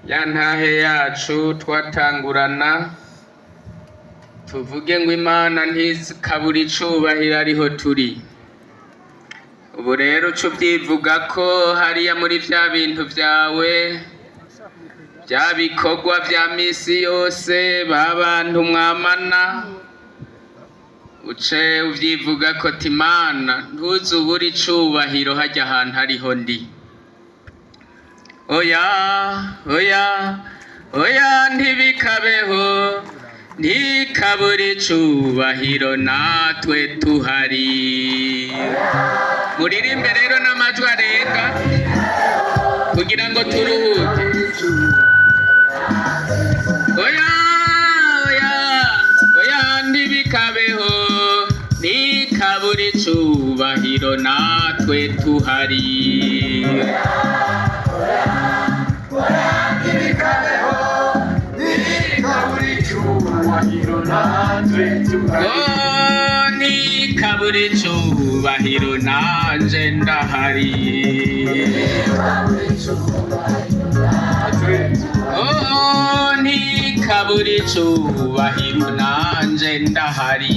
Ya ntahe yacu twatangurana, tuvuge ngo Imana ntikabura icubahiro ariho turi. Ubu rero uca uvyivuga ko hariya muri vya bintu vyawe, vya bikorwa vya misi yose, ba bantu mwamana, uce uvyivuga ko ati Imana ntuzubure icubahiro harya hantu ariho ndi. Oya, oya, oya, ntibikabeho, ntikabure icubahiro natwe tuhari. Muririmbe rero n'amajwi arenga kugira ngo turuhuke. Oya, oya, oya, ntibikabeho, ntikabure icubahiro natwe tuhari. Oh, ntikabure icubahiro nanje ndahari. Oh, ntikabure icubahiro nanje ndahari.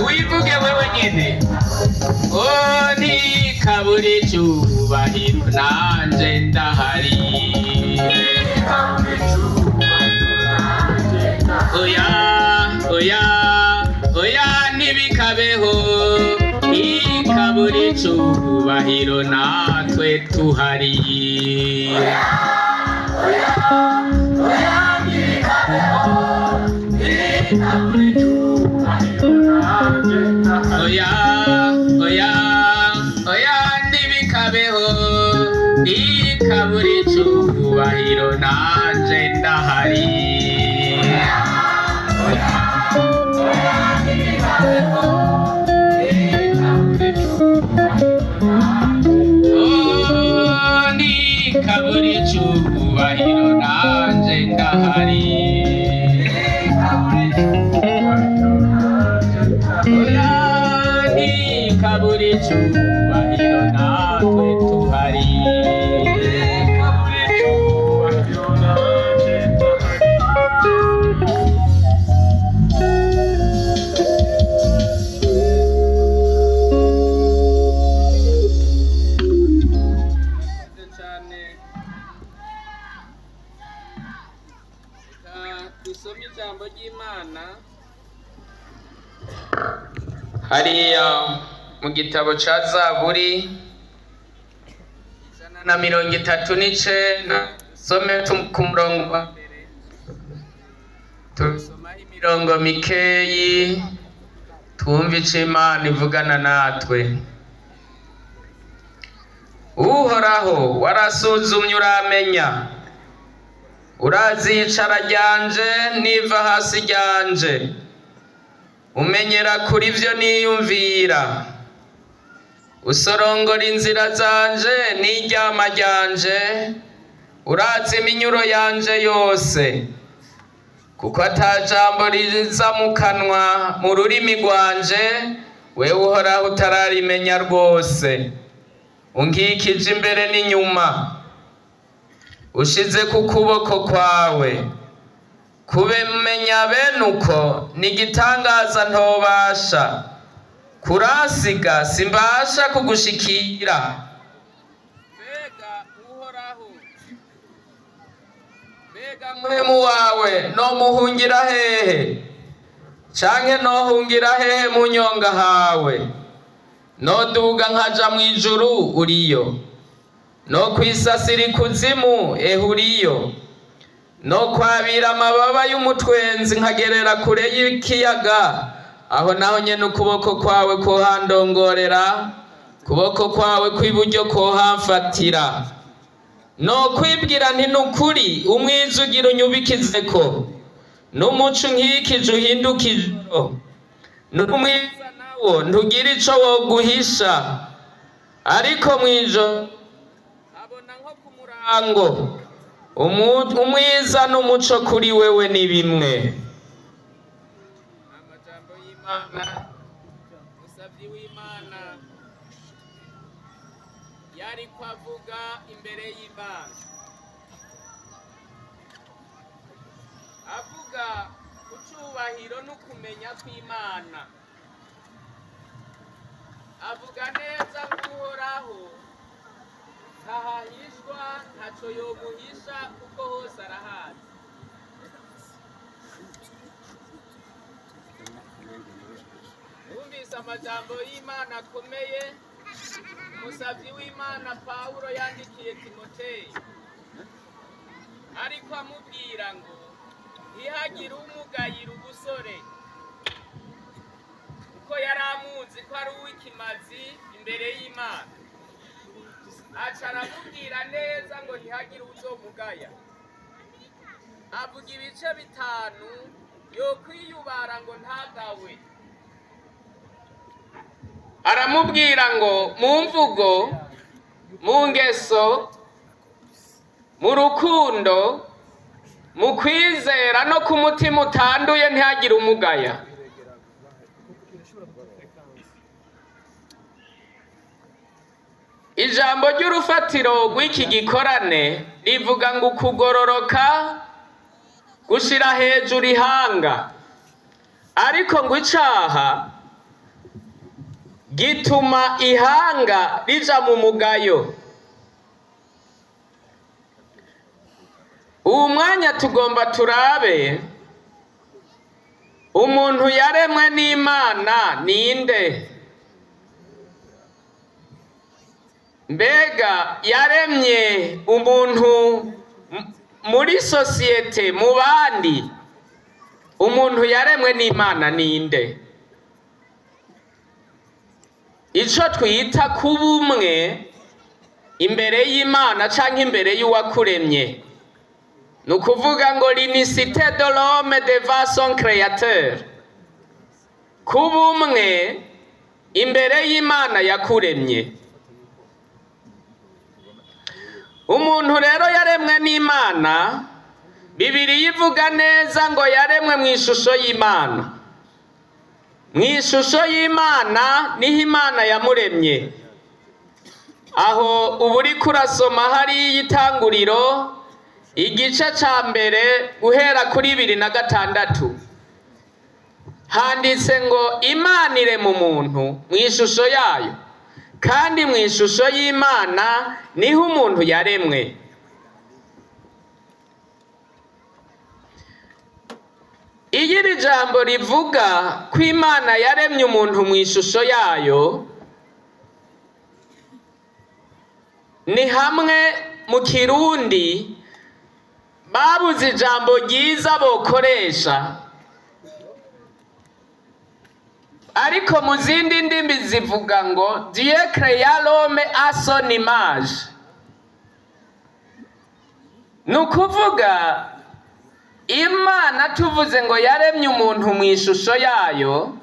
Uwivuge wewe nyene. Oh, ntikabure icubahiro nanje ndahari. Oya, oya, oya, ntibikabeho, ntikabure icubahiro natwe tuhari. Oya, oya, oya, ntibikabeho, ntikabure icubahiro nanje ndahari. Oh, ntikabure icubahiro nanje ndahari. Oya, ntikabure icubahiro natwe tuhari. Cyane, reka dusome ijambo ry'Imana hariya mu gitabo ca Zaburi 139, some ku murongo wa mbere. Tusomaho imirongo mikeyi twumve ico Imana ivugana natwe. Uhoraho, warasuzumye uramenya, urazi iyicara ryanje n'iva hasi ryanje, umenyera kuri vyo niyumvira, usorongora inzira zanje n'iryama ryanje, urazi iminyuro yanje yose, kuko ata jambo riza mu kanwa mu rurimi rwanje, wewe Uhoraho utararimenya rwose. Unkikije imbere n'inyuma, ushize ku kuboko kwawe. Kubimenya bene uko ni igitangaza ntobasha kurasiga, simbasha kugushikira. Mbega Uhoraho, mbega mpwemu wawe nomuhungira hehe? Canke nohungira hehe mu nyonga hawe? Noduga nkaja mw'ijuru, uriyo; no kwisasira ikuzimu, ehe uriyo; no kwabira amababa y'umutwenzi nkagerera kure y'ikiyaga, aho naho nyene ukuboko kwawe kohandongorera, kuboko kwawe kw'iburyo kohamfatira. No kwibwira nti nukuri umwiza ugira unyubikizeko, n'umuco unkikije uhinduka ijoro, n'umwiza nawo ntugira ico woguhisha, ariko mw'ijoro habona nko ku murango. Umwiza n'umuco kuri wewe ni bimwe. Amajambo y'Imana, musavyi w'Imana. Yariko avuga imbere y'Imana, avuga ku cubahiro n'ukumenya kw'Imana, avuga neza ko Uhoraho ntahahishwa, ntaco yomuhisha kuko hose arahazi. Wumvise amajambo y'Imana akomeye umusavyi w'Imana Pawulo yandikiye Timoteyo, ariko amubwira ngo ntihagire umugayira ubusore, kuko yari amuzi ko ari uw'ikimazi imbere y'Imana. Aca aramubwira neza ngo ntihagire uzomugaya. Avuga ibice bitanu yokwiyubara ngo ntagawe. Aramubwira ngo mu mvugo, mu ngeso, mu rukundo, mu kwizera no ku mutima utanduye ntihagire umugaya. Ijambo ry'urufatiro rw'iki gikorane rivuga ngo ukugororoka gushira hejuru ihanga, ariko ngo icaha gituma ihanga rija mu mugayo. Uwu mwanya tugomba turabe umuntu yaremwe n'Imana ninde? Mbega yaremye umuntu muri sosiyete mu bandi? Umuntu yaremwe n'Imana ninde? Ico twita kuba umwe imbere y'Imana canke imbere y'uwakuremye, ni ukuvuga ngo l'unicité de l'homme devant son créateur, kuba umwe imbere y'Imana yakuremye. Umuntu rero yaremwe n'Imana, Bibiliya ivuga neza ngo yaremwe mu ishusho y'Imana. Mu ishusho y'Imana niho Imana yamuremye. Aho uba uriko urasoma hariya Itanguriro igice ca mbere guhera kuri 26, handitse ngo Imana irema umuntu mu ishusho yayo, kandi mu ishusho y'Imana niho umuntu yaremwe. Iyo iri jambo rivuga ko Imana yaremye umuntu mu ishusho yayo, ni hamwe mu Kirundi babuze ijambo ryiza bokoresha, ariko mu zindi ndimi zivuga ngo Dieu créa l'homme à son image. Ni ukuvuga Imana tuvuze ngo yaremye umuntu mu ishusho yayo,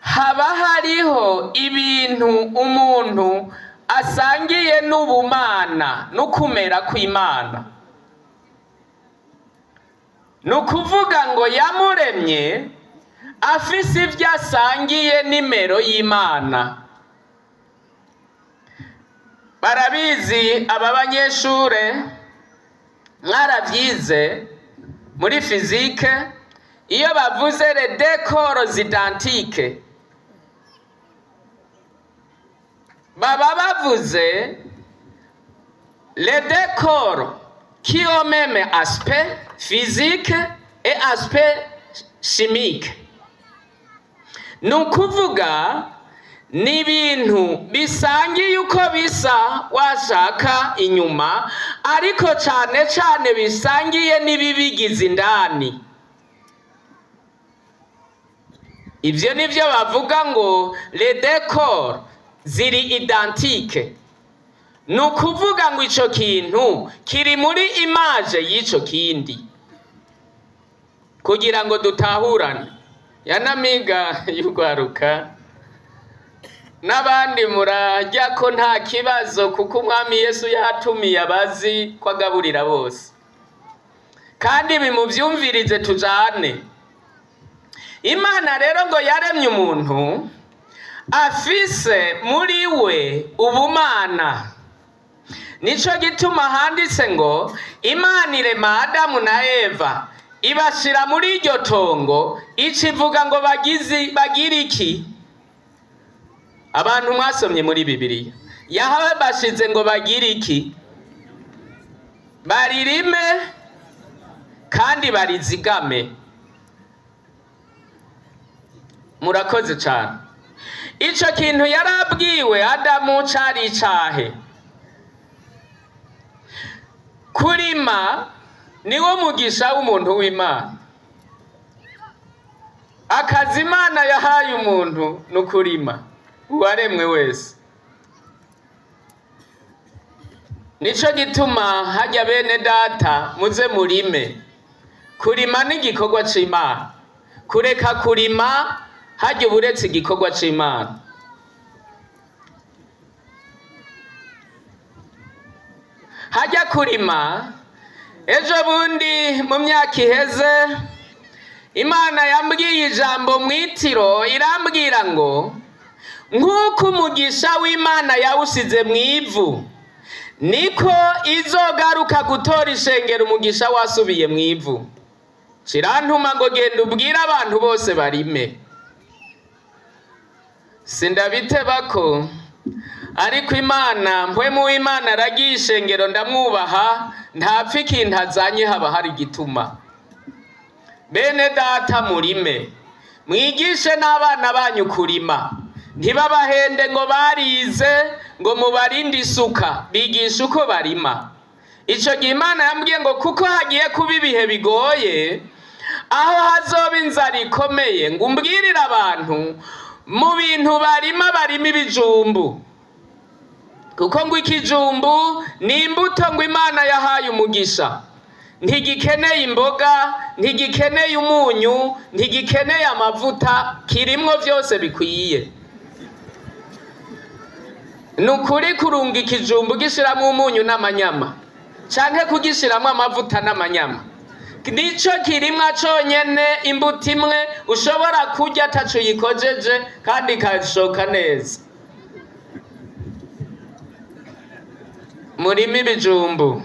haba hariho ibintu umuntu asangiye n'ubumana n'ukumera kw'Imana. Ni ukuvuga ngo yamuremye afise ibyo asangiye n'imero y'Imana. Barabizi aba banyeshure, mwaravyize muri fizike, iyo bavuze les deux corps identiques baba bavuze les deux corps qui ont même aspect physique et aspect chimique. Ni ukuvuga ni ibintu bisangiye uko bisa washaka inyuma, ariko cane cane bisangiye n'ibibigize indani. Ivyo nivyo bavuga ngo les deux corps ziri identique. Ni ukuvuga ngo ico kintu kiri muri image y'ico kindi, kugira ngo dutahurane. Yanamiga y'urwaruka n'abandi murarya ko nta kibazo, kuko Umwami Yesu yatumiye abazi ko agaburira bose. Kandi bimuvyumvirize tujane. Imana rero ngo yaremye umuntu Afise muri we ubumana. Nico gituma handitse ngo Imana irema Adamu na Eva, ibashira muri iryo tongo, icivuga ngo bagizi bagira iki? Abantu mwasomye muri Bibiliya, yahabashize ngo bagire iki? Baririme kandi barizigame. Murakoze cyane. Ico kintu yarabwiwe Adamu cari icahe? Kurima niwo mugisha w'umuntu w'Imana. Akazi Imana yahaye umuntu ni ukurima, uwaremwe wese. Nico gituma hajya bene data muze murime. Kurima ni igikorwa c'Imana. Kureka kurima hajya uburetse igikorwa c'Imana. Hajya kurima, ejo bundi mu myaka iheze Imana yambwiye ijambo mwitiro, irambwira ngo nk'uko umugisha w'Imana yawusize mu ivu, niko izogaruka gutora ishengero umugisha wasubiye mu ivu. Kirantuma ngo genda ubwire abantu bose barime. Sindabitebako, ariko Imana mpwemu w'Imana aragiye ishengero, ndamwubaha, ntapfa ikintu azanye haba hari igituma. Bene data, murime, mwigishe n'abana banyu kurima. Ntibabahende ngo barize ngo mubarinde isuka, bigishe uko barima. Ico gihe Imana yambwiye ngo kuko hagiye kuba ibihe bigoye, aho hazoba inzara ikomeye, ngo umbwirire abantu mu bintu barima, barima ibijumbu, kuko ngo ikijumbu ni imbuto ngo Imana yahaye umugisha. Ntigikeneye imboga, ntigikeneye umunyu, ntigikeneye amavuta, kirimwo vyose bikwiye. Ni ukuri, kurunga ikijumbu gishiramwo umunyu n'amanyama canke kugishiramwo amavuta n'amanyama, nico kirimwa conyene, imbuto imwe ushobora kurya ataco uyikojeje kandi ikashoka neza. Murime ibijumbu,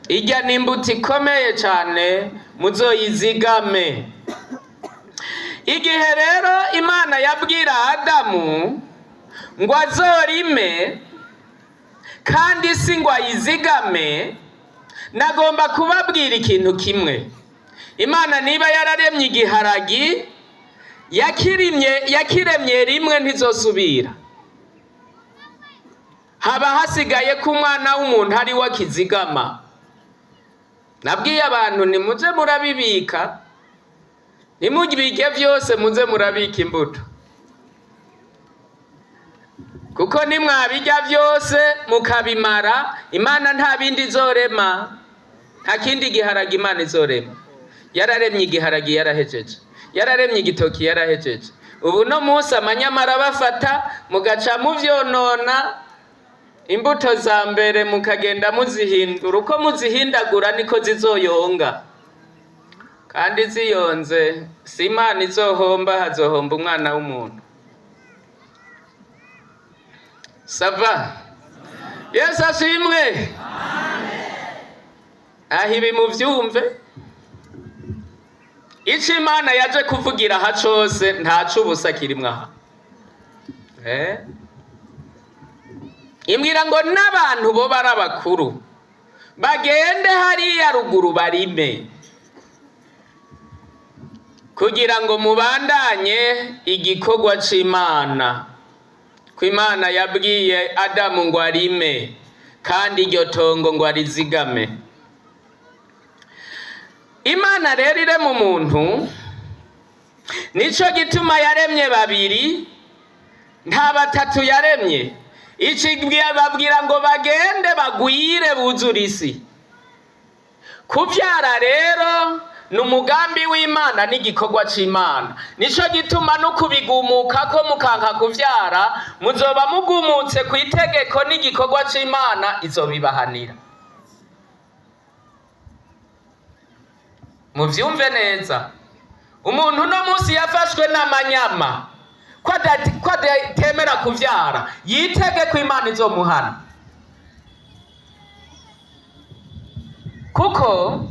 irya ni imbuto ikomeye cane, muzoyizigame. Igihe rero Imana yabwira Adamu ngo azorime kandi si ngo ayizigame, nagomba kubabwira ikintu kimwe. Imana niba yararemye igiharagi, yakirimye, yakiremye rimwe, ntizosubira. Haba hasigaye ko umwana w'umuntu ari we akizigama. Nabwiye abantu, nimuze murabibika, ntimubike vyose, muze murabika imbuto, kuko nimwabirya vyose mukabimara, Imana nta bindi izorema, nta kindi giharage Imana izorema. Yararemye igiharagi, yarahejeje. Yararemye igitoki, yarahejeje. Ubu no munsi amanyamara bafata mugaca muvyonona, imbuto za mbere mukagenda muzihindura. Uko muzihindagura niko zizoyonga, kandi ziyonze si Imana izohomba, hazohomba umwana w'umuntu. Ça va? Yesu ashimwe. Aho ibi muvyumve, ico Imana yaje kuvugira aha cose, ntaco ubusa kirimwo aha. Eh? Imbwira ngo n'abantu bo bari abakuru bagende hariya ruguru barime, kugira ngo mubandanye igikorwa c'Imana. Ko Imana yabwiye Adamu ngo arime kandi iryo tongo ngo arizigame. Imana rero irema umuntu, nico gituma yaremye babiri, nta batatu yaremye. Babwira ngo bagende bagwire buzure isi. Kuvyara rero ni umugambi w'Imana n'igikorwa c'Imana. Nico gituma no kubigumuka ko mukanka kuvyara, muzoba mugumutse ku itegeko n'igikorwa c'Imana, izobibahanira. Muvyumve neza. Umuntu uno munsi yafashwe n'amanyama. ko adatemera kuvyara, yitege ko Imana izomuhana, kuko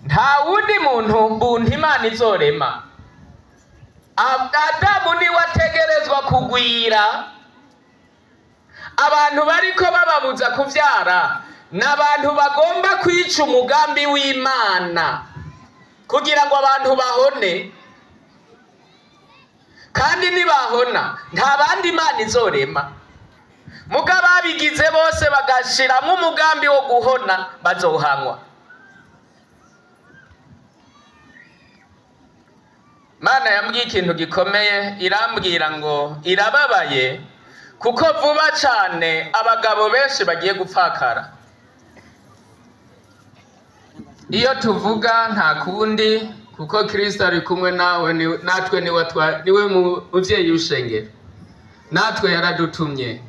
nta wundi muntu buntu Imana izorema. Adamu niwe ategerezwa kugwira. Abantu bariko bababuza kuvyara ni abantu bagomba kwica umugambi w'Imana kugira ngo abantu bahone, kandi nibahona nta bandi Imana izorema. Muga babigize bose bagashiramwo umugambi wo guhona bazohanwa. Mana yambwiye ikintu gikomeye, irambwira ngo irababaye kuko vuba cane abagabo benshi bagiye gupfakara. Iyo tuvuga nta kundi, kuko Kristo ari kumwe nawe, natwe niwe muvyeyi w'ishengero, natwe yaradutumye.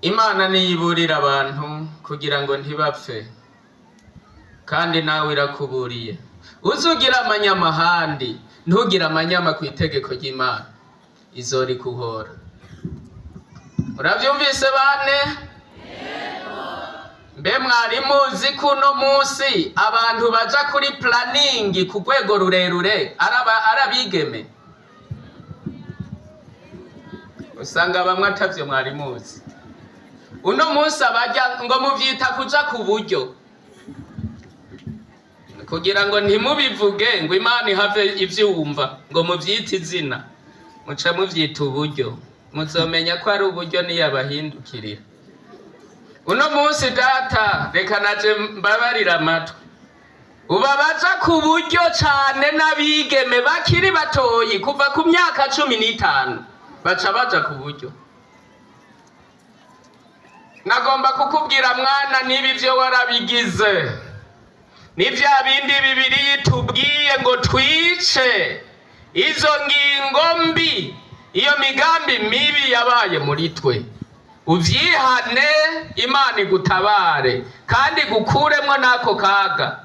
Imana niyiburira abantu kugira ngo ntibapfe, kandi nawe irakuburiye. Uzugira amanyama ahandi, ntugire amanyama ku itegeko ry'Imana, izorikuhora. Uravyumvise bane? Mbe mwari muzi ko uno munsi abantu baja kuri planning ku rwego rurerure arabigeme? Usanga bamwe atavyo mwari muzi. Uno munsi abaja ngo muvyita kuja ku buryo, kugira ngo ntimubivuge ngo Imana ihave ivyumva, ngo muvyite izina, muca muvyita uburyo. Muzomenya ko ari uburyo niyabahindukirira. Uno munsi data, reka naje mbabarira amatwi, ubabaza ku buryo cane n'abigeme bakiri batoyi kuva ku myaka 15 baca baja ku buryo. Nagomba kukubwira mwana, niba ivyo warabigize ni vya bindi Bibiliya itubwiye ngo twice izo ngingo mbi, iyo migambi mibi yabaye muri twe, uvyihane, Imana igutabare kandi igukuremwo n'ako kaga.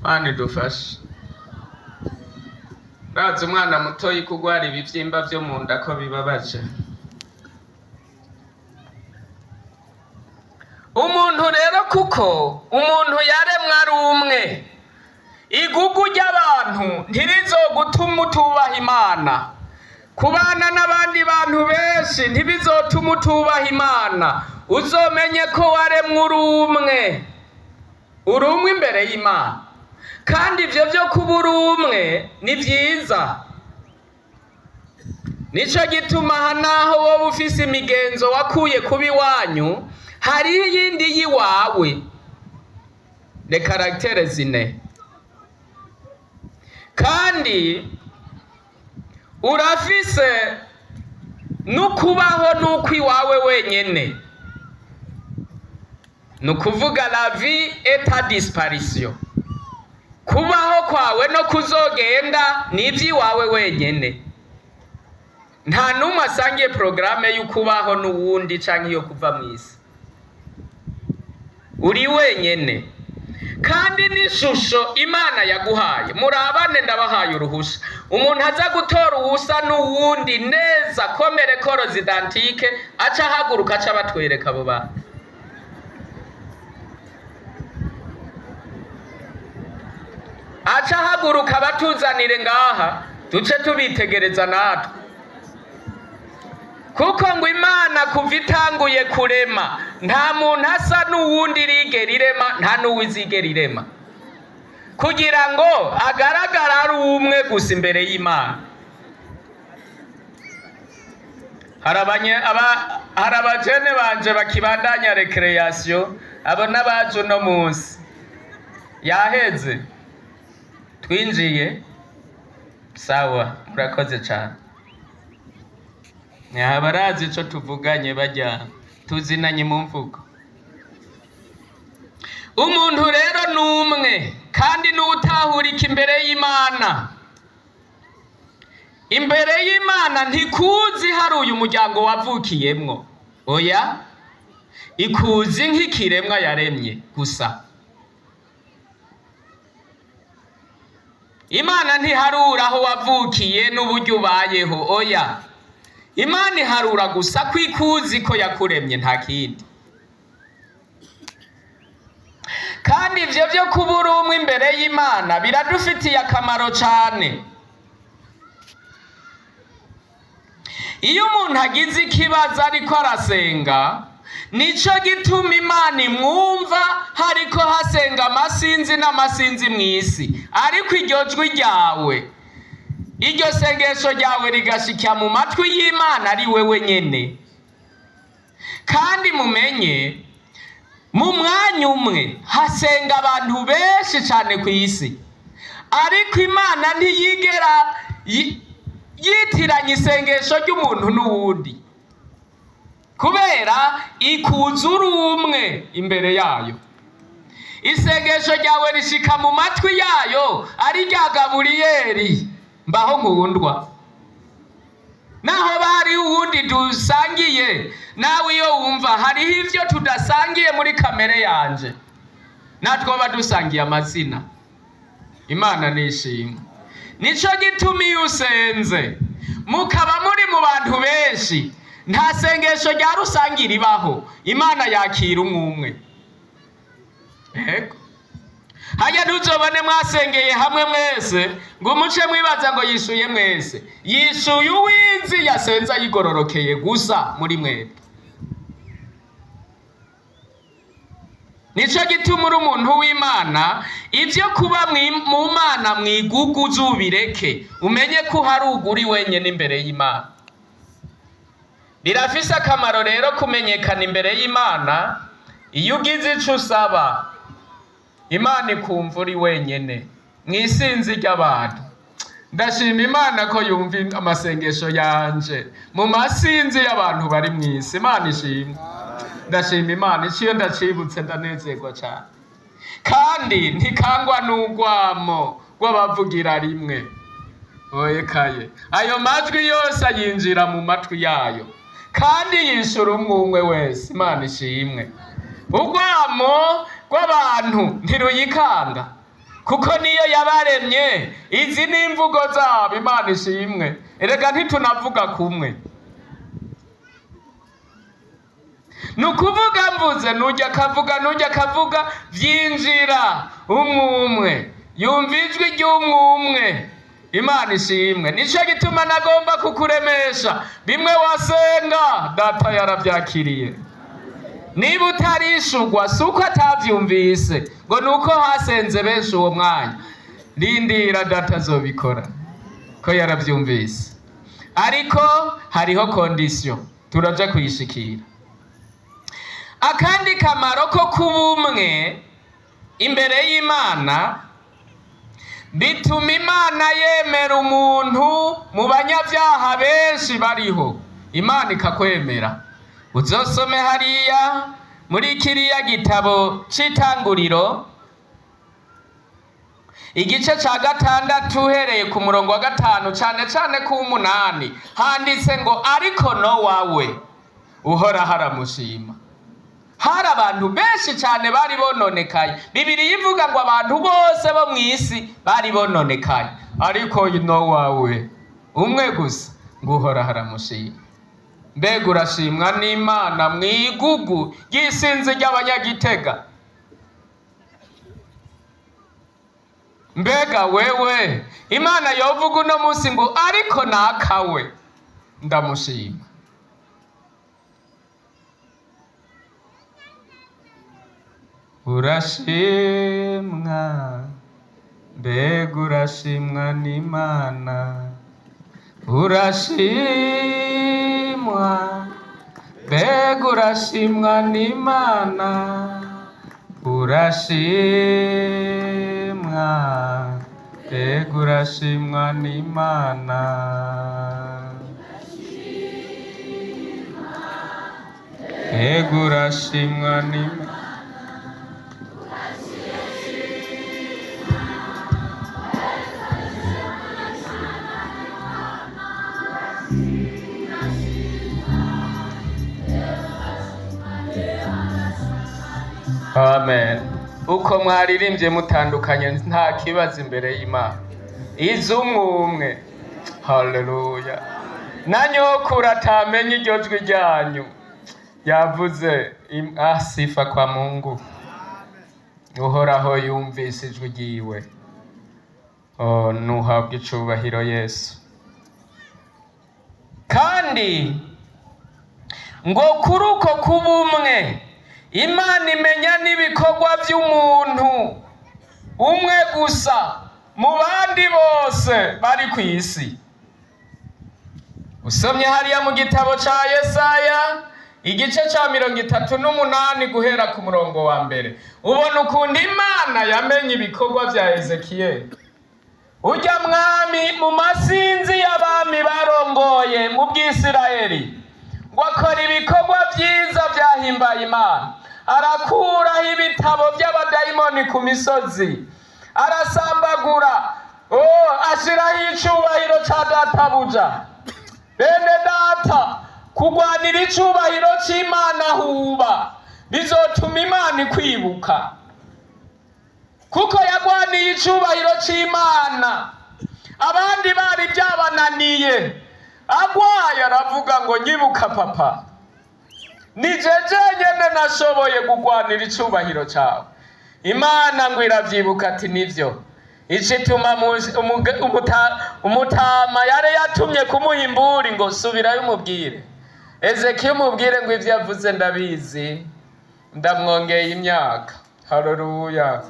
Imana idufashe. Urazi umwana mutoyi kugwara ibivyimba vyo mu nda ko bibabaje. Umuntu rero, kuko umuntu yaremwe ari umwe, igugu ry'abantu ntirizogutuma utubaha Imana. Kubana n'abandi bantu benshi ntibizotuma utubaha Imana. Uzomenye ko waremwe uri umwe, uri umwe imbere y'Imana. Kandi ivyo vyo kuba uri umwe ni vyiza. Nico gituma aha naho wowe ufise imigenzo wakuye kuba iwanyu, hariho iyindi y'iwawe, les caractères zine. Kandi urafise n'ukubaho n'uko iwawe wenyene, ni ukuvuga la vie et ta disparition. Kubaho kwawe no kuzogenda ni iby'iwawe wenyene. Nta n'umwe asangiye porogaramu y'ukubaho n'uwundi canke iyo kuva mu isi, uri wenyene. Kandi n'ishusho Imana yaguhaye, murabane, ndabahaye uruhusha. Umuntu aza gutora uwusa n'uwundi neza comme les corps identiques, aca ahaguruka, aca batwereka abo bantu. Aca ahaguruka batuzanire ngaha, duce tubitegereza natwe. Kuko ngo Imana kuva itanguye kurema, nta muntu asa n'uwundi irigera irema, nta n'uwizigera irema, kugira ngo agaragare ari umwe gusa imbere y'Imana. Hari abajene banje bakibandanya récréation, abo n'abaje uno munsi yaheze twinjiye. Sawa, murakoze cane. Barazi ico tuvuganye, bajya tuzinanye mu mvugo. Umuntu rero ni umwe, kandi n'utahurika imbere y'Imana. Imbere y'Imana ntikuzi hari uyu muryango wavukiyemwo, oya, ikuzi nk'ikiremwa yaremye gusa. Imana ntiharura aho wavukiye n'uburyo ubayeho, oya. Imana iharura gusa ko ikuzi ko yakuremye, nta kindi. Kandi ivyo vyo kuba uri umwe imbere y'Imana biradufitiye akamaro cane. Iyo umuntu agize ikibazo ariko arasenga, nico gituma Imana imwumva. Hariko hasenga amasinzi n'amasinzi mw'isi, ariko iryo jwi ryawe, iryo sengesho ryawe rigashika mu matwi y'Imana ari wewe nyene. Kandi mumenye, mu mwanya umwe hasenga abantu benshi cane ku isi, ariko Imana ntiyigera yitiranya isengesho ry'umuntu n'uwundi, kubera ikuza uri umwe imbere yayo. Isengesho ryawe rishika mu matwi yayo ari rya Gaburiyeri mbaho nkundwa, naho bari uwundi dusangiye nawe. Iyo wumva hariho ivyo tudasangiye muri kamere yanje, natwoba dusangiye amazina. Imana nishimwe. Nico gituma iyo usenze mukaba muri mu bantu benshi, nta sengesho rya rusange ribaho, Imana yakira umwe umwe. Ego, hajya ntuzobone mwasengeye hamwe mwese ngo umuce mwibaza ngo yishuye mwese. Yishuye uwizi yasenze ayigororokeye gusa muri mwebwe. Nico gituma uri umuntu w'Imana, ibyo kuba mu Mana mwigugu uzubireke, umenye ko uhari uguri wenyine imbere y'Imana. Birafise akamaro rero kumenyekana imbere y'Imana. Iyo ugize ico usaba, Imana ikumva uri wenyene mw'isinzi ry'abantu. Ndashima Imana ko yumva amasengesho yanje mu masinzi y'abantu bari mw'isi. Imana ishimwe. Ndashima Imana iciyo ndacibutse ndanezerwa cyane. Kandi ntikangwa n'urwamo rw'abavugira rimwe, oyekaye. Ayo majwi yose ayinjira mu matwi yayo, kandi yishura umwe umwe wese. Imana ishimwe. Urwamo rw'abantu ntiruyikanga, kuko niyo yabaremye, izi ni imvugo zabo. Imana ishimwe. Erega ntitunavuga kumwe. Ni ukuvuga mvuze, nujya akavuga, nujya akavuga, byinjira umwe umwe, yumva ijwi ry'umwe umwe. Imana ishimwe. Nicyo gituma nagomba kukuremesha, bimwe wasenga Data yarabyakiriye. Niba utarishugwa, si uko atabyumvise, ngo ni uko hasenze benshi uwo mwanya. Rindira, Data azobikora ko yarabyumvise, ariko hariho condition, turaja kuyishikira. Akandi kamaro ko kuba umwe imbere y'Imana, bituma Imana yemera umuntu mu banyabyaha benshi bariho, Imana ikakwemera. Uzosome hariya muri kiriya gitabo c'Itanguriro, igice ca 6, uhereye ku murongo wa 5, cane cane ku 8, handitse ngo: "Ariko Nowa we Uhoraho aramushima." Hari abantu benshi cyane bari bononekaye. Bibiliya ivuga ngo abantu bose bo mu isi bari bononekaye, ariko Nowa we umwe gusa ngo Uhoraho aramushima. Mbega urashimwa n'Imana mu igugu ry'isinzi ry'abanyagitega? Mbega wewe, Imana yovuga uno munsi ngo: "Ariko nakawe ndamushima"? Urashimwa, mbega urashimwa n'Imana! Urashimwa, mbega urashimwa n'Imana! Urashimwa, mbega urashimwa n'Imana! Mbega urashimwa n'Imana! Amen. Uko mwaririmbye mutandukanye, nta kibazo imbere y'Imana. Iz'umwe umwe. Haleluya! Na nyokuru atamenye iryo jwi ryanyu yavuze sifa kwa Mungu. Uhoraho yumvise ijwi ryiwe. Oh, nuhabwe icubahiro Yesu. Kandi ngo kuri uko kuba umwe, Imana imenya n'ibikorwa by'umuntu umwe gusa mu bandi bose bari ku isi. Usomye hariya mu gitabo ca Yesaya igice ca 38 guhera ku murongo wa mbere, ubona ukuntu Imana yamenye ibikorwa vya Ezekiyeli, ujya mwami mu masinzi y'abami barongoye mu bw'Isirayeli, ngo akora ibikorwa vyiza vyahimbaye Imana, arakuraho ibitabo by'abadayimoni ku misozi, arasambagura, oh, ashiraho icubahiro ca databuja. Bene data, kugwanira icubahiro c'Imana huba bizotuma Imana ikwibuka, kuko yagwaniye icubahiro c'Imana abandi bari byabananiye. Agwaye aravuga ngo nyibuka papa, nije jenyene nashoboye kugwanira icubahiro cawe. Imana ngo iravyibuka ati nivyo. Icituma umutama yari yatumye kumuha imburi ngo subirayo umubwire Ezekiya, umubwire ngo ivyo yavuze ndabizi, ndamwongeye imyaka. Haleluya!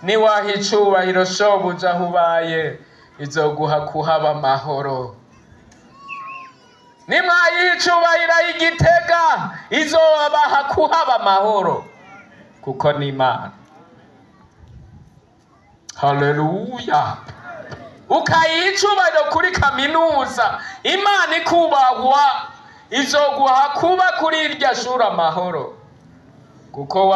Niwaha icubahiro shobuja aho ubaye, izoguha kuhaba amahoro. Nimwayiha icubahiro y'Igitega, izobaha kuhaba amahoro, kuko ni Imana. Haleluya! Ukayiha icubahiro kuri kaminuza, Imana ikubahwa, izoguha kuba kuri irya shuri amahoro, kuko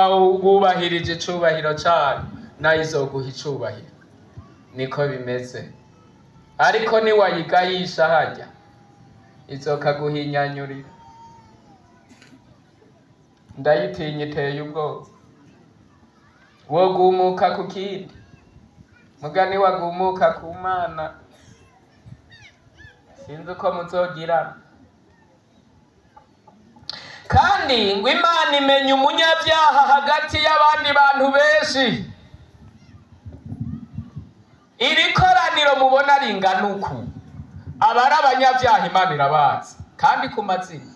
wubahirije icubahiro cayo, nayo izoguha icubahiro. Niko bimeze. Ariko niwayigayisha harya, izokaguhinyanyurira. Ndayitinya, iteye ubwoba. Wogumuka ku kindi mugani, wagumuka ku Mana, sinzi uko muzogirana. Kandi ngo Imana imenya umunyabyaha hagati y'abandi bantu benshi. Iri koraniro mubona ringana uku, abari abanyabyaha Imana irabazi kandi ku mazina,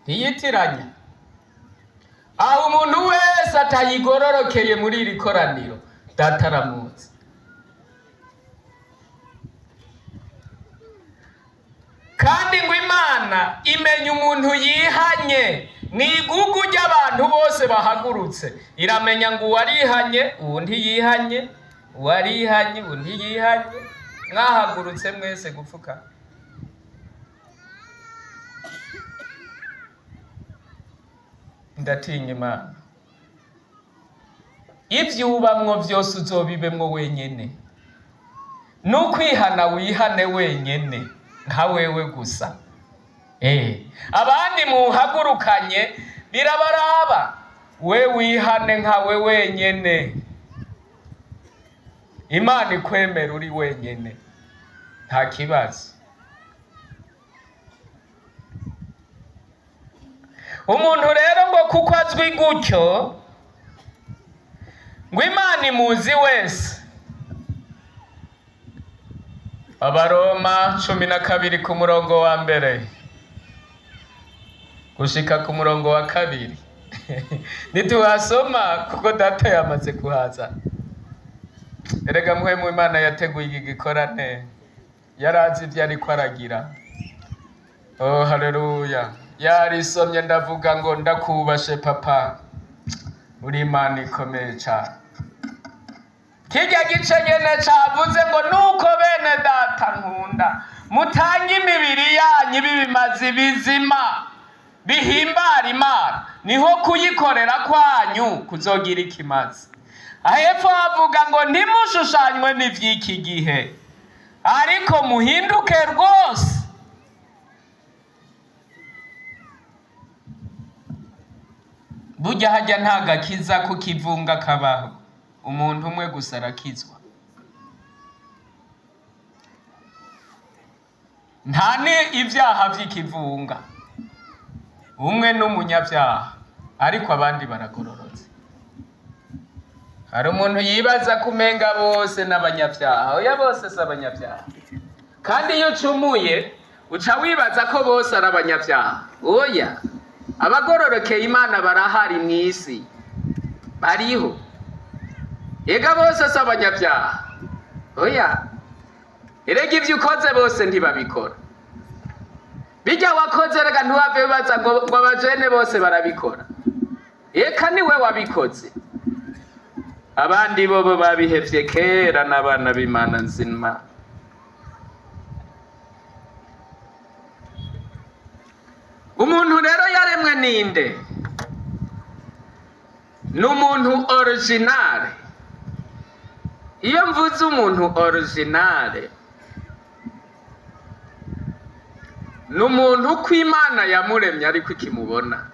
ntiyitiranya. Aho umuntu wese atayigororokeye muri iri koraniro, Data aramuzi. Kandi ngo Imana imenya umuntu yihanye mu igugu ry'abantu bose bahagurutse. Iramenya ngo uwarihanye, uwo ntiyihanye, uwarihanye, uwo ntiyihanye. Mwahagurutse mwese gupfuka, ndatinya Imana. Ibyo ubamwo byose uzobibemwo wenyene, nukwihana wihane wenyene, nka wewe gusa. Abandi muhagurukanye birabaraba, we wihane nkawe wenyene. Imana ikwemera uri wenyene, nta kibazo. Umuntu rero ngo kuko azwi gutyo, ngo Imana imuzi wese. Abaroma 12 ku murongo wa mbere gushika ku murongo wa kabiri ntituhasoma kuko data yamaze kuhaza. Erega muhemu Imana yateguye iki gikorane, yarazi ibyo ariko aragira. Oh, haleluya! Yarisomye, ndavuga ngo ndakubashe papa, uri Imana ikomeye cyane. Kirya gice nyene cavuze ngo nuko bene data nkunda, mutange imibiri yanyu ibibimazi bizima bihimbara Imana, niho kuyikorera kwanyu kuzogira ikimazi. Hepfo havuga ngo ntimushushanywe n'ivy'iki gihe, ariko muhinduke rwose. Burya hajya nta gakiza kukivunga kabaho, umuntu umwe gusa arakizwa. Nta ni ibyaha by'ikivunga. Umwe n'umunyabyaha, ariko abandi baragororotse. Hari umuntu yibaza ko umenga bose n'abanyabyaha. Oya, bose si abanyabyaha. Kandi iyo ucumuye uca wibaza ko bose ari abanyabyaha. Oya, abagororokeye Imana barahari mu isi, bariho. Ega bose si abanyabyaha, oya. Erega ibyo ukoze bose ntibabikora. Bijya wakoze, rega ntiwave wibaza ngo abajene bose barabikora. Eka niwe wabikoze, abandi bobo babihevye kera n'abana b'Imana nzima. Umuntu rero yaremwe ninde? Ni umuntu original. Iyo mvuze umuntu original, ni umuntu uko Imana yamuremye ariko ikimubona.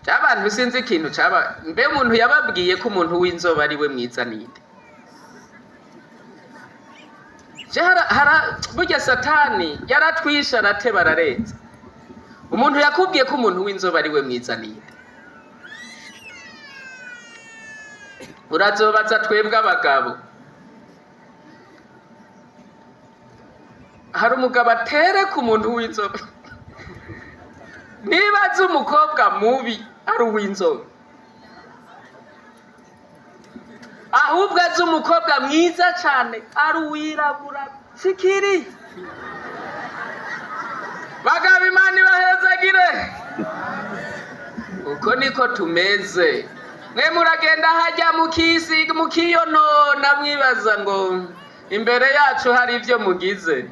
Abantu sinzi ikintu caba, mbe umuntu yababwiye ko umuntu w'inzobe ari we mwiza ninde? Je burya Satani yaratwishe, arateba, ararenza. Umuntu yakubwiye ko umuntu w'inzobe ari we mwiza ninde? Urazobaza twebwe abagabo. Hari umugabo atereka umuntu w'inzobe, niba azi umukobwa mubi ari uw'inzobe, ahubwo azi umukobwa mwiza cyane ari uwirabura sikiri. Bagabo, Imana ibahezagire. Uko niko tumeze. Mwe muragenda hajya mukisiga, mukiyonona, mwibaza ngo imbere yacu hari ibyo mugize.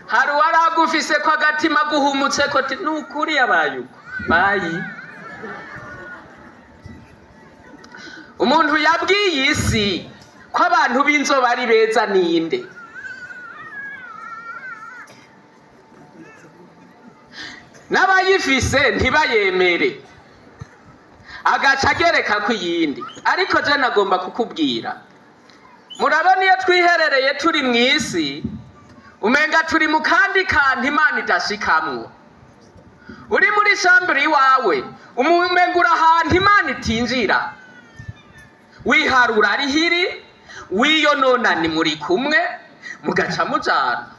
Hari uwaragufise ko agatima guhumutse ko nukuri yabaye uko bayi. Umuntu yabwiye isi ko abantu b'inzobe ari beza ninde? N'abayifise ntibayemere, agaca agereka ku yindi. Ariko je nagomba kukubwira, murabona iyo twiherereye turi mu isi, umenga turi mu kandi kantu Imana idashikamwo. Uri muri chambre iwawe, umenga uri ahantu Imana itinjira. Wiharura ari hiri, wiyonona ni muri kumwe, mugaca mujana.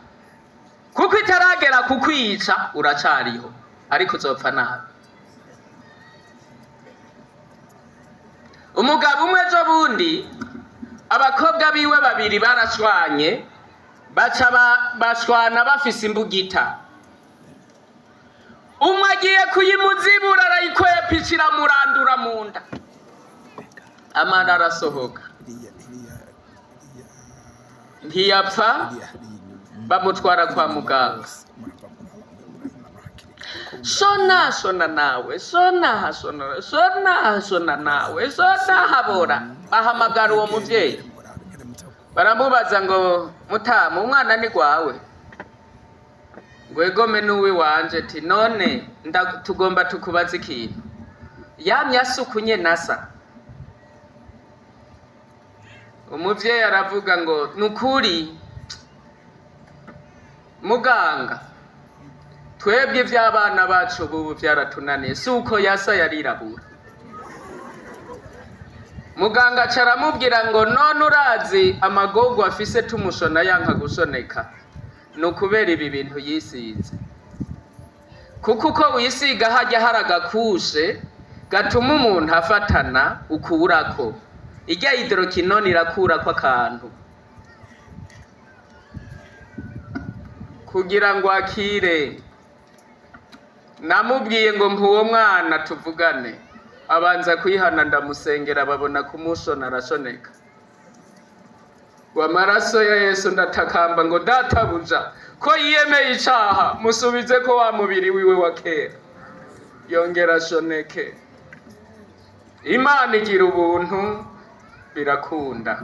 Kuko itaragera kukwica uracariho, ariko uzopfa nabi. Umugabo umwe ejo bundi, abakobwa biwe babiri barashwanye, baca bashwana bafise imbugita. Umwe agiye kuyimuzibura, arayikwepa, ikiramurandura mu nda, amara arasohoka. Ntiyapfa, bamutwara kwa muganga. Shona shona nawe, shona shona, shona shona nawe, shona habora. Bahamagara uwo muvyeyi, baramubaza ngo: "Mutamu, umwana ni gwawe?" Ngo: "Egome, n'uwi wanje." Ti: "None tugomba tukubaza ikintu, yamye asukunye nasa?" Umuvyeyi aravuga ngo: "Nukuri muganga, twebwe ivy'abana bacu bubu vyaratunaniye, si uko yasa, yarirabura." Muganga aca aramubwira ngo: "None urazi amagorwa afise tumushona yanka gushoneka? Ni ukubera ibi bintu yisize, kuko uko wisiga hajya hari agakushe gatuma umuntu afatana, ukurako ijya hydroquinone, irakurako akantu kugira ngo akire." Namubwiye ngo: "Mpuwo mwana tuvugane." Abanza kwihana, ndamusengera, babona kumushona, arashoneka. Ngo amaraso ya Yesu, ndatakamba ngo: "Databuja, ko yiyemeye icaha, musubize ko wa mubiri wiwe wa kera, yongera ashoneke." Imana igira ubuntu, birakunda.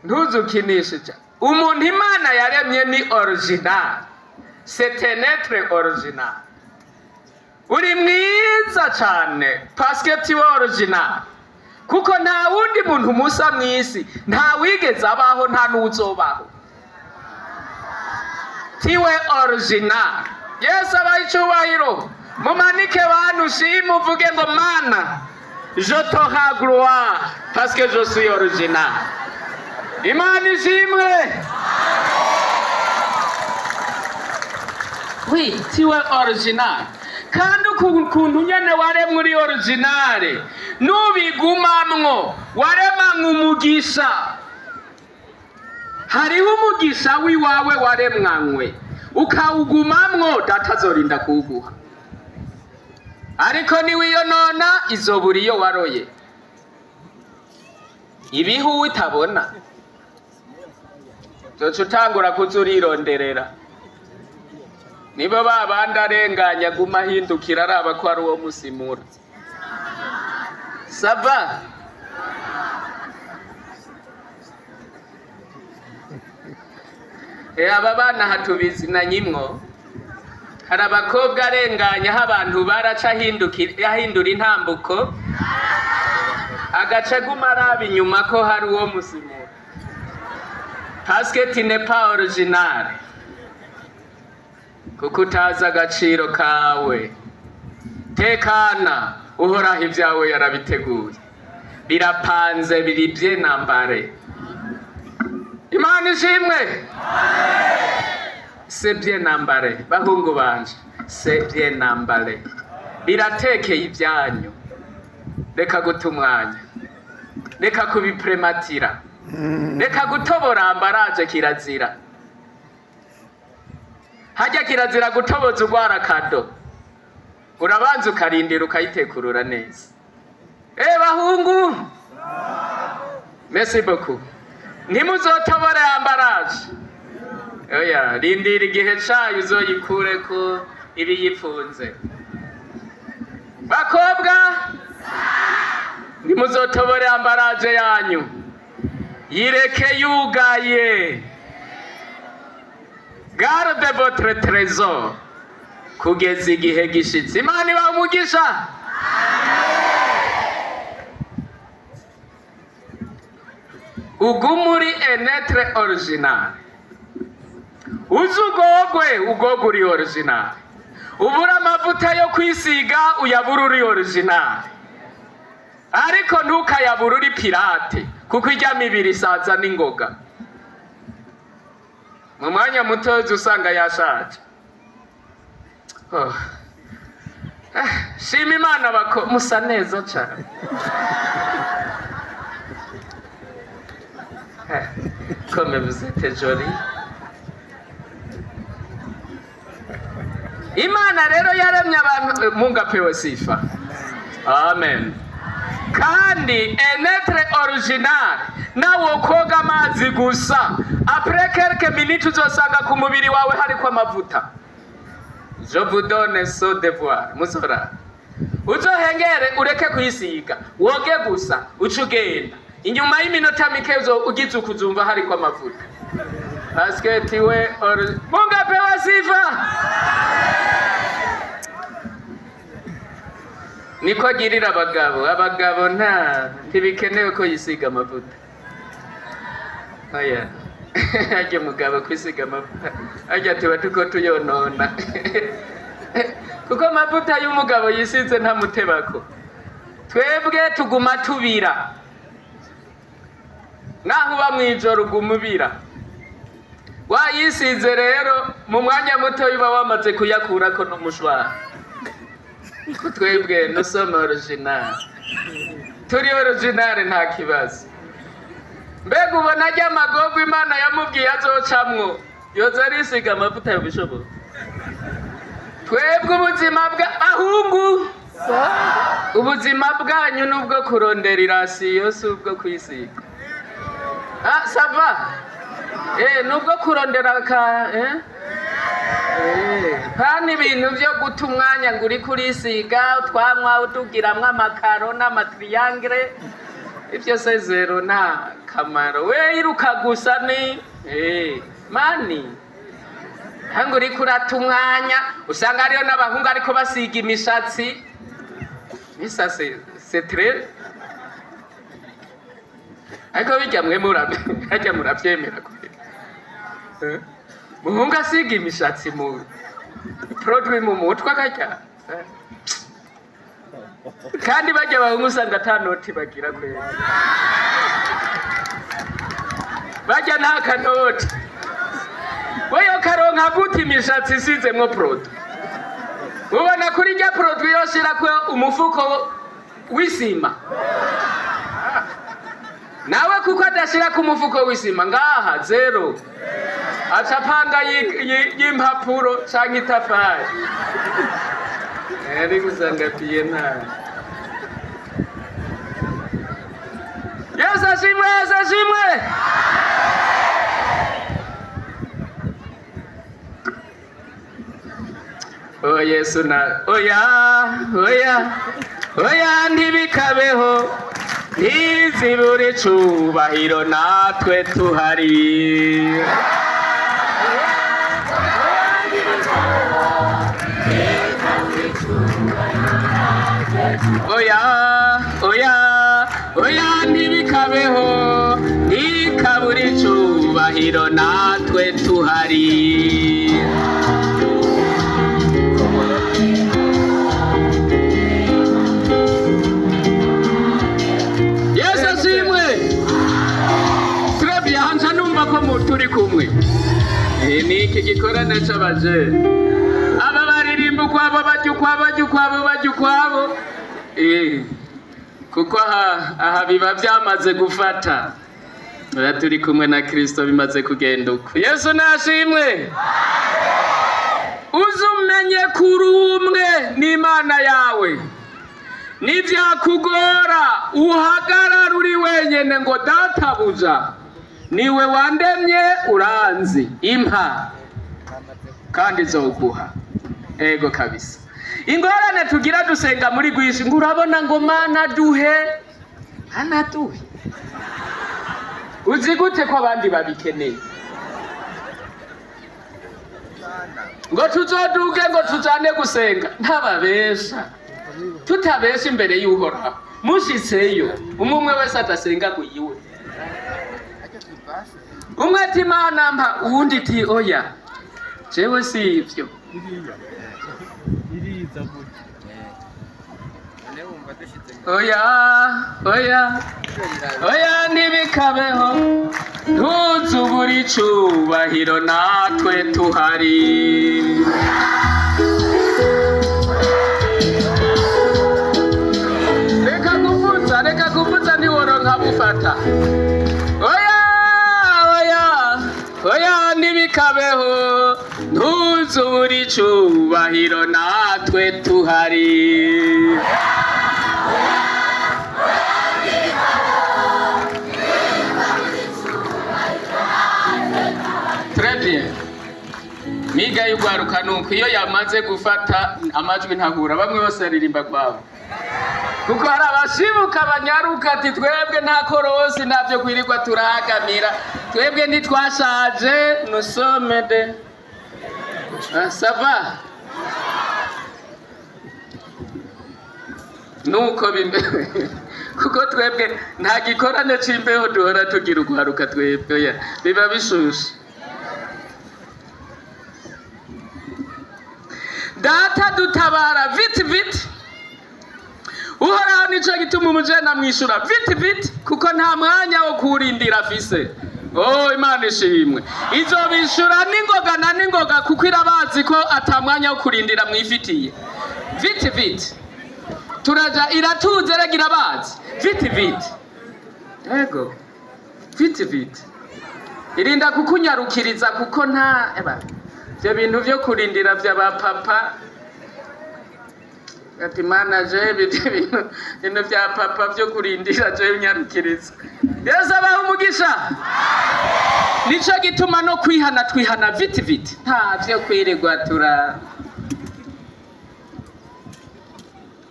Ntuzukinishe umuntu Imana yaremye, ni original, c'est un être original. Uri mwiza cane parce que tu es original. Kuko nta wundi muntu musa mw'isi, nta wigeze abaho, nta n'uwuzobaho. Tu es original. Yesu abaha icubahiro. Mumanike bantu, ushime, uvuge ngo: "Mana, je te rends gloire parce que je suis original." Imana ishimwe. Oui, tu es original. Kandi ukuntu nyene waremwe uri original, nubigumamwo waremanywe umugisha. Hariho umugisha w'iwawe waremwanywe, ukawugumamwo, Data azorinda kuwuguha. Ariko niwiyonona, izobura iyo waroye ibihu utabona, zoca utangura kuza urironderera. Nibo ba bandi arenganya, aguma ahindukira araba ko ari uwo musimura. Ça va? Aba bana hatubizinanyimwo. Hari abakobwa arenganya aho abantu baraca, ahindura intambuko, agaca aguma araba inyuma ko hari uwo musimura, parce que tu n'es pas original, kuko utazi agaciro kawe. Tekana, Uhoraho ibyawe yarabiteguye, birapanze, biri bien emballé. Imana ishimwe. C'est bien emballé, bahungu banje, c'est bien emballé, biratekeye ibyanyu. Reka guta umwanya, reka kubiprematira, reka gutobora emballage. Kirazira hajya, kirazira gutoboza urwara cadeau. Urabanza ukarindira, ukayitekurura neza. Bahungu, merci beaucoup. Ntimuzotobore emballage, oya. Rindira igihe cayo, uzoyikureko ibiyipfunze. Bakobwa, ntimuzotobore emballage yanyu, yireke yugaye. Garde votre trésor kugeza igihe gishitse. Imana ibaha umugisha. Ugume uri un être original. Uze ugogwe, ugogwe uri original. Ubura amavuta yo kwisiga, uyabura uri original, ariko ntukayabure uri pirate, kuko ijya mibiri isaza n'ingoga. Mu mwanya mutozi usanga yashaje. Oh. Ah, shima Imana bako musa neza cyane. Eh, comme vous êtes jolie. Imana rero yaremye abantu. Mungu apewe sifa. Amen. Kandi un être original, nawe koga amazi gusa, après quelques minutes uzosanga ku mubiri wawe hariko amavuta. Je vous donne ce devoir. Musora uzohengere, ureke kwisiga, woge gusa, uce ugenda. Inyuma y'iminota mike ugize ukuzumva hariko amavuta, parce que tu es Mungu apewe sifa. Niko agirira abagabo. Abagabo nta ntibikenewe ko yisiga amavuta, oya. Ajya umugabo kwisiga amavuta, ajya tuba tuko tuyonona, kuko amavuta y'umugabo yisize ntamutebako. Twebwe tuguma tubira, naho uba mw'ijoro uguma ubira. Wayisize rero, mu mwanya muto uba wamaze kuyakurako n'umushwara. Ko twebwe nous sommes original, turi original, nta kibazo. Mbega ubona ajya amagorwa Imana yamubwiye azocamwo, yoza arisiga amavuta, yobishoboka? Twebwe ubuzima bwa bahungu, ubuzima bwanyu nubwo kurondera i ration, si ubwo kwisiga. Ah, ça va? Nubwo kurondera ka pani ibintu byo guta umwanya ngo uriko urisiga utwamwa, utugiramwo amakaro n'ama triangle, ibyo c'est zéro, nta kamaro. We iruka gusa ni mani ntango uriko urata umwanya. Usanga hariyo n'abahungu ariko basiga imishatsi. Misa c'est très Ariko bijya mwe harya muravyemera kweli? Eh? Muhungu asiga imishatsi mu produit mu mutwe akarya. Eh? Kandi bajya abahungu usanga ata noti bagira kweli, bajya nta kanoti. Weyo karonka gute imishatsi isizemwo produit? Ubona kuri rya produit yoshirako umufuko w'isima nawe, kuko adashira ku mufuko w'isima ngaha zero, aca apanga y'impapuro canke itafari. Ari gusanga piye nabi. Yesu ashimwe, Yesu ashimwe. Oh Yesu na oya, oya, oya, ntibikabeho, ntizibure icubahiro natwe tuhari. Oya, oya, oya, ntibikabeho, ntikabure icubahiro natwe tuhari. Yesu ashimwe. Très bien, nca numva ko turi kumwe. Ni iki gikorane c'abajene aba baririmba ukwabo, bajya ukwabo, bajya ukwabo, bajya ukwabo. Kuko aha biba byamaze gufata. Oya, turi kumwe na Kristo, bimaze kugenda uko. Yesu nashimwe. Uze umenye kuri umwe n'Imana yawe, nibyakugora uhagarara uri wenyene ngo: "Databuja, niwe wandemye, uranzi, impa kandi nzoguha." Ego kabisa. Ingorane tugira, dusenga muri rwinshi ngo urabona ngo "Mana duhe, Mana duhe." Uzi gute ko abandi babikeneye? Ngo tuzoduge, ngo tujane gusenga, ntababesha, tutabesha imbere y'Uhoraho, mushitseyo umwe umwe wese adasenga kuyiwe. Umwe ati: "Imana mpa," uwundi ati: "Oya, jewe si ivyo." Iriza gutya. None wumva dushize ngo Oya, oya, oya, ntibikabeho, ntuzubure icubahiro natwe tuhari. Reka kuvuza, reka kuvuza, ntiworonka bufata. Oya, oya, oya, ntibikabeho, ntuzubure icubahiro natwe tuhari. Très bien. Miga y'ugwaruka nuko iyo yamaze gufata amajwi ntahura, bamwe bose baririmba kwabo, kuko hari abashibuka banyaruka ati: "Twebwe nta korosi, ntabyo kwirirwa turahagamira, twebwe ntitwashaje, nusome de." Ah, ça va, nuko bimeze, kuko twebwe nta gikorane c'imbeho duhora tugira. Ugwaruka twebwe oya, biba bishushe. Data dutabara vite vite, Uhoraho. Nico gituma umujene amwishura vite vite, kuko nta mwanya wo kuwurindira afise. Oh, Imana ishimwe, izobishura n'ingoga na n'ingoga, kuko irabazi ko ata mwanya wo kurindira mwifitiye. Vite vite turaja, iratuze rega, irabazi. Vite vite, ego, vite vite irinda kukunyarukiriza, kuko nta eba ibyo bintu byo kurindira vya ba papa. Ati: "Mana, jewe ibyo bintu bya papa byo kurindira, jewe nyarukiriza." Yesu abaha umugisha. Nico gituma no kwihana twihana vite vite, nta vyo kwirirwa tura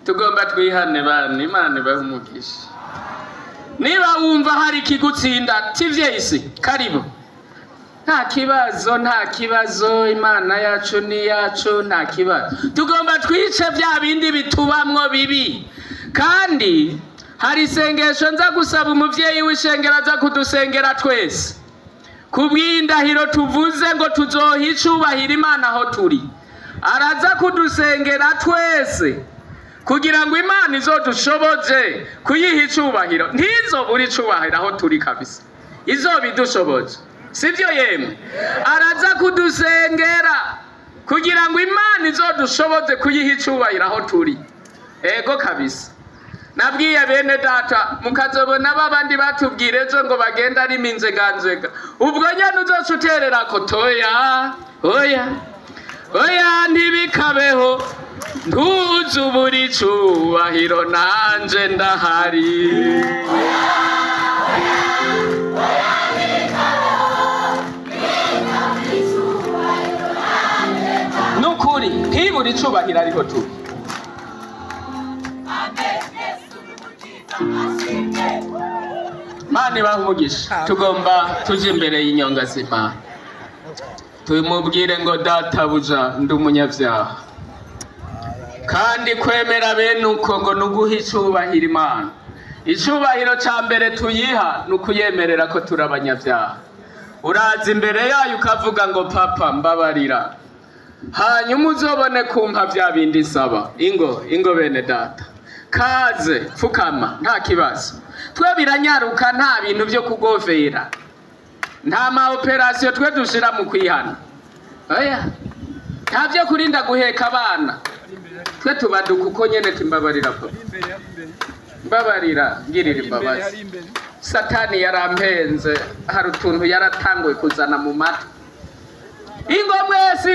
tugomba twihane. Bana, Imana ibahe umugisha. Niba wumva hari ikigutsinda, tivyeyisi, karibu, nta kibazo, nta kibazo. Imana yacu ni yacu, nta kibazo. Tugomba twice bya bindi bitubamwo bibi kandi Hari isengesho nza gusaba umuvyeyi w'ishengero aza kudusengera twese kubw'indahiro tuvuze ngo tuzoha icubahiro Imana aho turi. Araza kudusengera twese kugira ngo Imana izodushoboze kuyiha icubahiro, ntizobure icubahiro aho turi kabisa, izobidushoboze, sivyo yemwe? Araza kudusengera kugira ngo Imana izodushoboze kuyiha icubahiro aho turi. Ego kabisa. Nabwiye bene data, mukazobona babandi batubwira ejo ngo bagenda ari minzeganzega, ubwo nyene uzoca utererako toya, oya oya, ntibikabeho, ntuzubura icubahiro, nanje ndahari. Nukuri ntibura icubahiro ariho turi. Mana ibahe umugisha. Tugomba tuje imbere y'inyonga z'Imana, tumubwire ngo databuja, ndi umunyabyaha. Kandi kwemera bene uko ngo ni uguha icubahiro Imana. Icubahiro ca mbere tuyiha ni ukuyemerera ko turi abanyabyaha. Uraza imbere yayo ukavuga ngo papa, mbabarira, hanyuma uzobone kumpa bya bindi nsaba. Ingo ingo bene data, kaze pfukama, nta kibazo. Twe biranyaruka, nta bintu byo kugovera, nta ma operasiyo twe dushira mu kwihana, oya, nta byo kurinda guheka abana. Twe tubaduka uko nyene, timbabarira papa, mbabarira, ngirira imbabazi, satani yarampenze, hari utuntu yaratanguye kuzana mu matwi. Ingo mwese.